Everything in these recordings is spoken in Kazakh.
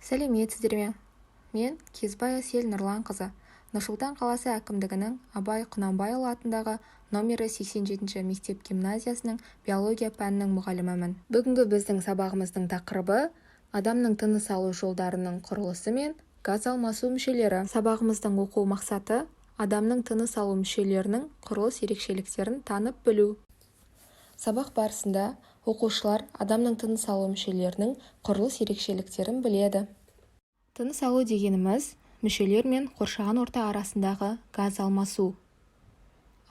Сәлеметсіздер ме! Мен Кезбай Әсел Нұрланқызы, Нұр-Сұлтан қаласы әкімдігінің Абай Құнанбайұлы атындағы номері 87-ші мектеп-гимназиясының биология пәнінің мұғалімімін. Бүгінгі біздің сабағымыздың тақырыбы: адамның тыныс алу жолдарының құрылысы мен газ алмасу мүшелері. Сабағымыздың оқу мақсаты: адамның тыныс алу мүшелерінің құрылыс ерекшеліктерін танып білу. Сабақ барысында оқушылар адамның тыныс алу мүшелерінің құрылыс ерекшеліктерін біледі. Тыныс алу дегеніміз – мүшелер мен қоршаған орта арасындағы газ алмасу.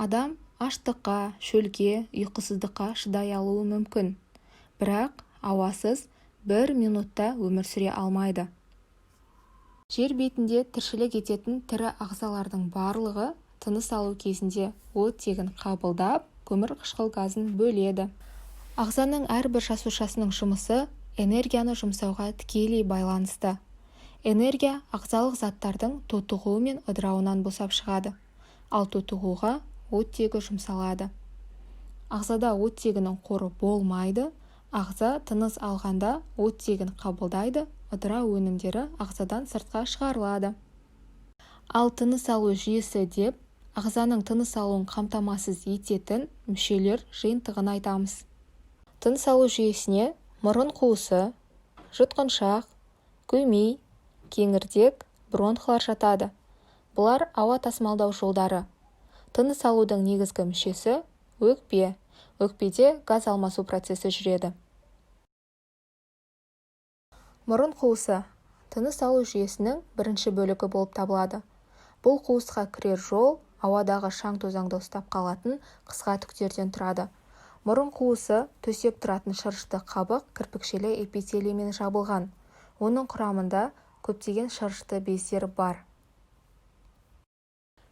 Адам аштыққа, шөлге, ұйқысыздыққа шыдай алуы мүмкін, бірақ ауасыз бір минутта өмір сүре алмайды. Жер бетінде тіршілік ететін тірі ағзалардың барлығы тыныс алу кезінде оттегін қабылдап, көмірқышқыл газын бөледі. Ағзаның әрбір жасушасының жұмысы энергияны жұмсауға тікелей байланысты. Энергия ағзалық заттардың тотығуы мен ыдырауынан босап шығады, ал тотығуға оттегі жұмсалады. Ағзада оттегінің қоры болмайды. Ағза тыныс алғанда оттегін қабылдайды, ыдырау өнімдері ағзадан сыртқа шығарылады. Ал тыныс алу жүйесі деп ағзаның тыныс алуын қамтамасыз ететін мүшелер жиынтығын айтамыз. Тыныс алу жүйесіне мұрын қуысы, жұтқыншақ, көмей, кеңірдек, бронхлар жатады. Бұлар – ауа тасымалдау жолдары. Тыныс алудың негізгі мүшесі – өкпе. Өкпеде газ алмасу процесі жүреді. Мұрын қуысы тыныс алу жүйесінің бірінші бөлігі болып табылады. Бұл қуысқа кірер жол ауадағы шаң-тозаңды ұстап қалатын қысқа түктерден тұрады. Мұрын қуысы төсеп тұратын шырышты қабық кірпікшелі эпителиймен жабылған. Оның құрамында көптеген шырышты бездер бар.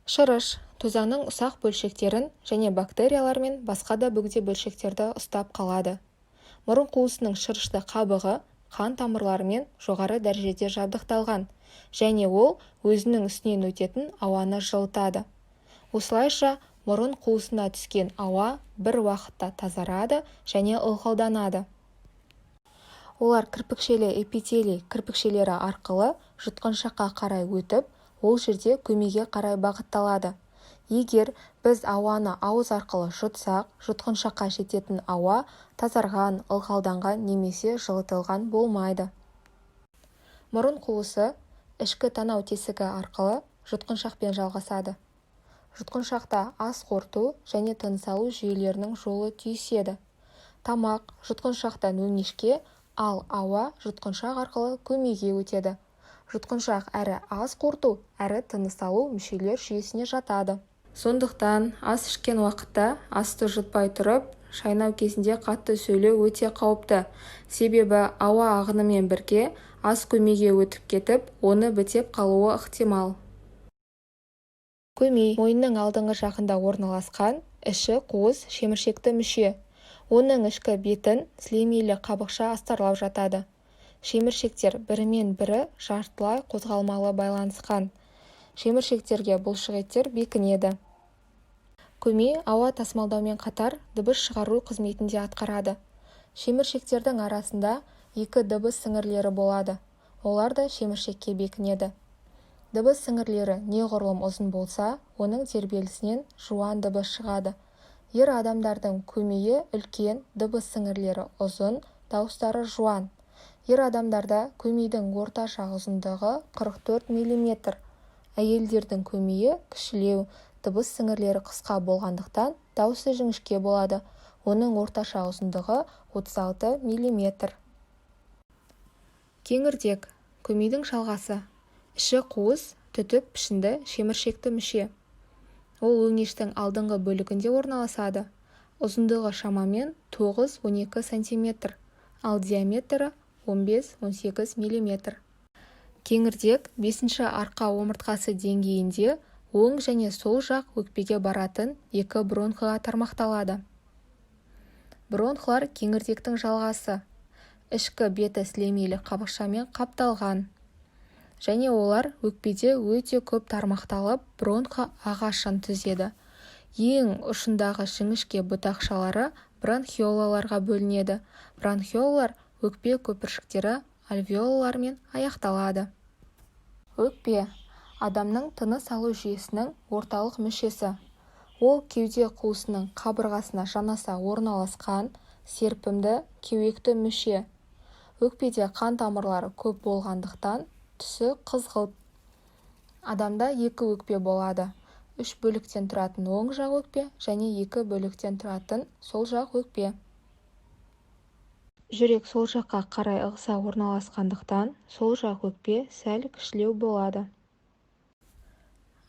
Шырыш тозаңның ұсақ бөлшектерін және бактериялар мен басқа да бөгде бөлшектерді ұстап қалады. Мұрын қуысының шырышты қабығы қан тамырларымен жоғары дәрежеде жабдықталған және ол өзінің үстінен өтетін ауаны жылытады. Осылайша, мұрын қуысына түскен ауа бір уақытта тазарады және ылғалданады. Олар кірпікшелі эпителий кірпікшелері арқылы жұтқыншаққа қарай өтіп, ол жерде көмейге қарай бағытталады. Егер біз ауаны ауыз арқылы жұтсақ, жұтқыншаққа жететін ауа тазарған, ылғалданған немесе жылытылған болмайды. Мұрын қуысы ішкі танау тесігі арқылы жұтқыншақпен жалғасады. Жұтқыншақта ас қорыту және тыныс алу жүйелерінің жолы түйіседі. Тамақ жұтқыншақтан өңешке, ал ауа жұтқыншақ арқылы көмейге өтеді. Жұтқыншақ әрі ас қорыту, әрі тыныс алу мүшелер жүйесіне жатады. Сондықтан ас ішкен уақытта асты жұтпай тұрып, шайнау кезінде қатты сөйлеу өте қауіпті. Себебі ауа ағынымен бірге ас көмейге өтіп кетіп, оны бітеп қалуы ықтимал. Көмей – мойынның алдыңғы жағында орналасқан іші қуыс шеміршекті мүше. Оның ішкі бетін сілемейлі қабықша астарлап жатады. Шеміршектер бірімен бірі жартылай қозғалмалы байланысқан. Шеміршектерге бұлшықеттер бекінеді. Көмей ауа тасымалдаумен қатар дыбыс шығару қызметін де атқарады. Шеміршектердің арасында екі дыбыс сіңірлері болады. Олар да шеміршекке бекінеді. Дыбыс сіңірлері неғұрлым ұзын болса, оның тербелісінен жуан дыбыс шығады. Ер адамдардың көмейі үлкен, дыбыс сіңірлері ұзын, дауыстары жуан. Ер адамдарда көмейдің орташа ұзындығы 44 мм. Әйелдердің көмейі кішілеу, дыбыс сіңірлері қысқа болғандықтан, дауысы жіңішке болады. Оның орташа ұзындығы 36 мм. Кеңірдек – көмейдің жалғасы. Іші қуыс, түтік пішінді шеміршекті мүше. Ол өңештің алдыңғы бөлігінде орналасады. Ұзындығы шамамен 9-12 сантиметр, ал диаметрі 15-18 мм. Кеңірдек бесінші арқа омыртқасы деңгейінде оң және сол жақ өкпеге баратын екі бронхыға тармақталады. Бронхлар – кеңірдектің жалғасы. Ішкі беті сілемейлі қабықшамен қапталған және олар өкпеде өте көп тармақталып, бронх ағашын түзеді. Ең ұшындағы жіңішке бұтақшалары бронхиолаларға бөлінеді. Бронхиолалар өкпе көпіршіктері альвеолалармен аяқталады. Өкпе – адамның тыныс алу жүйесінің орталық мүшесі. Ол кеуде қуысының қабырғасына жанаса орналасқан серпімді кеуекті мүше. Өкпеде қан тамырлары көп болғандықтан түсі қызғылт. Адамда екі өкпе болады: үш бөліктен тұратын оң жақ өкпе және екі бөліктен тұратын сол жақ өкпе. Жүрек сол жаққа қарай ығыса орналасқандықтан, сол жақ өкпе сәл кішілеу болады.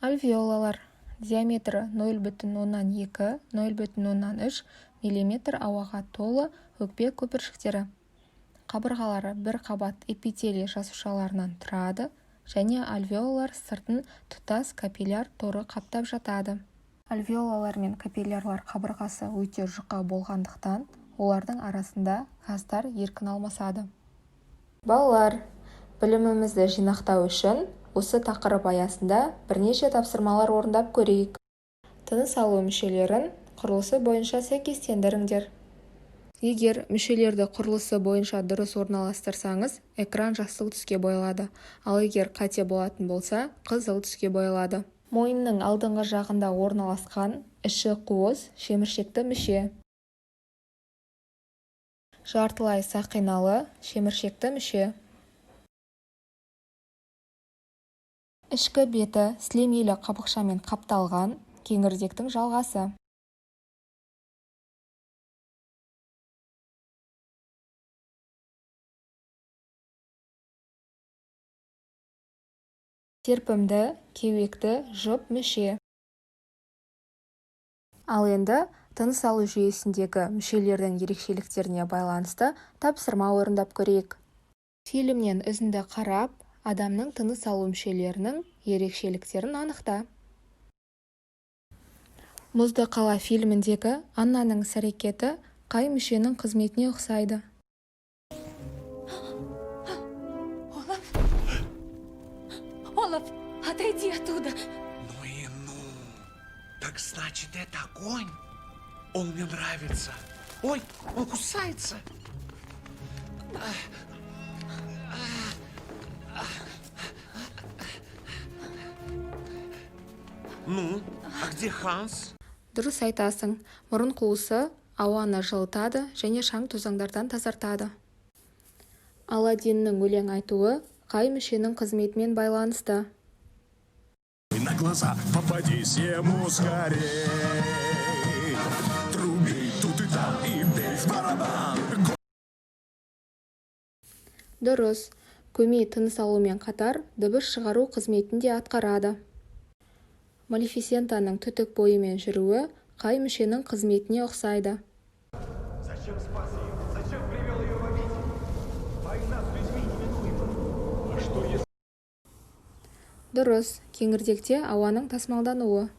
Альвеолалар – диаметрі 0,2-0,3 мм ауаға толы өкпе көпіршіктері. Қабырғалары бір қабат эпителий жасушаларынан тұрады және альвеолалар сыртын тұтас капилляр торы қаптап жатады. Альвеолалар мен капиллярлар қабырғасы өте жұқа болғандықтан, олардың арасында газдар еркін алмасады. Балалар, білімімізді жинақтау үшін осы тақырып аясында бірнеше тапсырмалар орындап көрейік. Тыныс алу мүшелерін құрылысы бойынша сәйкестендіріңдер. Егер мүшелерді құрылысы бойынша дұрыс орналастырсаңыз, экран жасыл түске боялады, ал егер қате болатын болса, қызыл түске боялады. Мойынның алдыңғы жағында орналасқан іші қуыс шеміршекті мүше. Жартылай сақиналы шеміршекті мүше. Ішкі беті сілемейлі қабықшамен қапталған кеңірдектің жалғасы. Серпімді кеуекті жұп мүше. Ал енді тыныс алу жүйесіндегі мүшелердің ерекшеліктеріне байланысты тапсырма орындап көрейік. Фильмнен үзінді қарап, адамның тыныс алу мүшелерінің ерекшеліктерін анықта. Мұзды қала фильміндегі Аннаның іс-әрекеті қай мүшенің қызметіне ұқсайды? Олаф! Олаф, отойди оттуда! Ну и ну. Так значит, это огонь? Он мне нравится. Ой, он кусается. Ну, а где Ханс? Дұрыс айтасың. Мұрын қуысы ауаны жылытады және шаң-тозаңдардан тазартады. Аладдиннің өлең айтуы қай мүшенің қызметімен байланысты? На глаза попадись ему скорей. Труби тут и там и бей в барабан. Дұрыс, көмей тыныс алумен қатар дыбыс шығару қызметін де атқарады. Малефисентаның түтік бойымен жүруі қай мүшенің қызметіне ұқсайды? Зачем спас ее? Зачем привел ее в обитель? Война с людьми неминуема. А что если... Дұрыс, кеңірдекте ауаның тасымалдануы.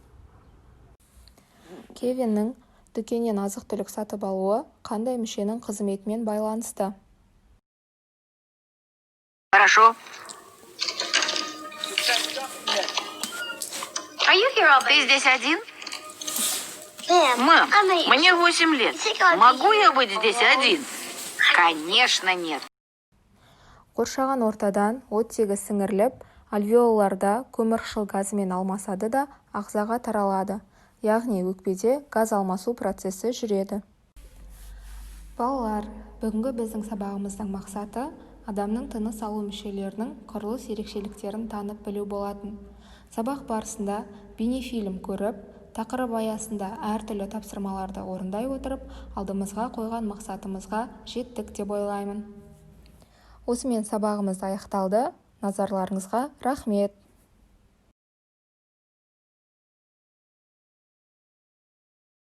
Кевиннің дүкеннен азық-түлік сатып алуы қандай мүшенің қызметімен байланысты? Хорошо. Ты здесь один? Мам, мне 8 лет. Могу я быть здесь один? Конечно, нет. Қоршаған ортадан оттегі сіңіріліп, альвеолаларда көмірқышқыл газымен алмасады да ағзаға таралады, яғни өкпеде газ алмасу процесі жүреді. Балалар, бүгінгі біздің сабағымыздың мақсаты адамның тыныс алу мүшелерінің құрылыс ерекшеліктерін танып білу болатын. Сабақ барысында бейнефильм көріп, тақырып аясында әртүрлі тапсырмаларды орындай отырып, алдымызға қойған мақсатымызға жеттік деп ойлаймын. Осымен сабағымыз аяқталды. Назарларыңызға рахмет.